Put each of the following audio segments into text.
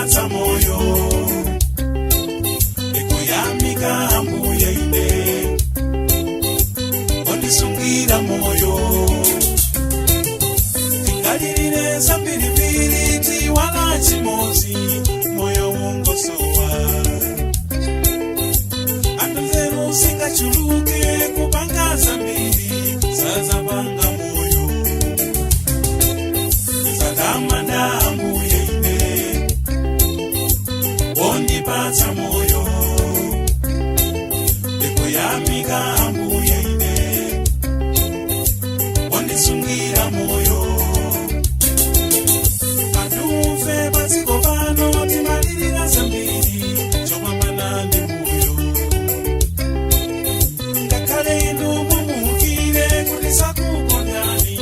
Wondipatsa moyo, ndikuyamika Ambuye ine, wondisungira moyo. Tingalirire zambirimbiri, tiwala chimodzi, moyo wongosowa. Antu singachuluke kupanga zambiri, sazapanga moyo. Zatamanda Ambuye ine, wondipatsa moyo, ndikuyamika Ambuye ine, wondisungira moyo. Antufe padziko pano timalirira zambiri, chopambana ndi moyo. Ngakhale inu mumukire kuti sakukondani,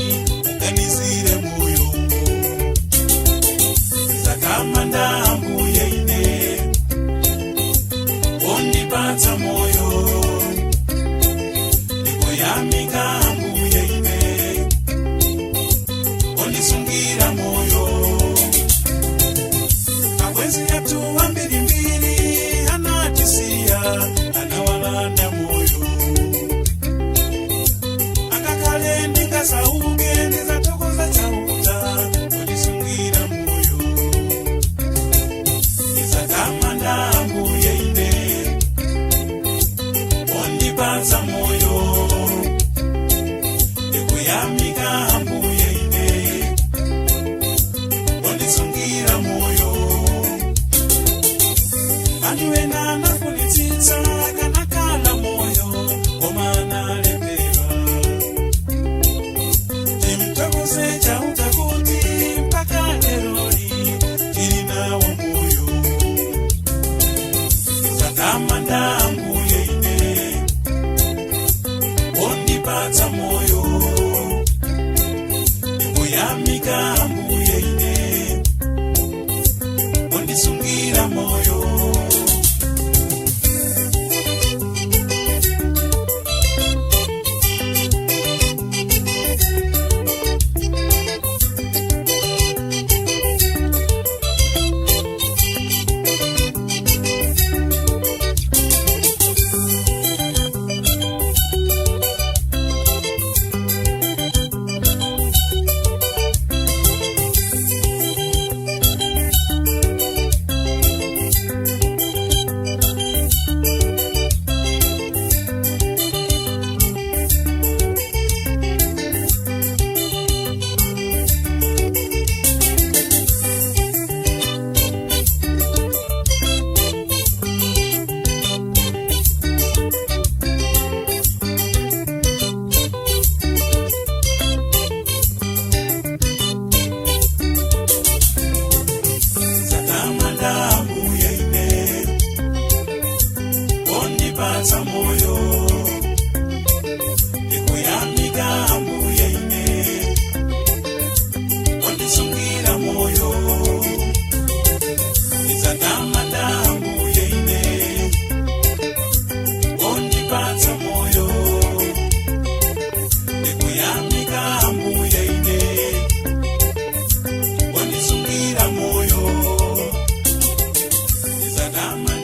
muganizire moyo. Zatamanda Ambuye ine, wondipatsa moyo, ndikuyamika Ambuye ine, wondisungira moyo. Abwenzi athu ambirimbiri anatisiya, anawalanda moyo. Angakhale ndingasauke, ndizathokoza Chauta wondisungira moyo. Ndizatamanda Ambuye ine, wondipatsa moyo, ndikuyamika Ambuye ine, wondisungira moyo. Anthu ena anafunitsitsa kanakhala moyo, koma analepera. Timthokoze Chauta kuti mpaka leroli tili nawo moyo. Zatamanda Ambuye ine, wondipatsa moyo, ndikuyamika Ambuye ine, wondisungira moyo. Zatamanda Ambuye ine, wondipatsa moyo, ndikuyamika Ambuye ine, wondisungira moyo. Zatamanda Ambuye ine, wondipatsa moyo, ndikuyamika Ambuye ine, wondisungira moyo. Zatamanda.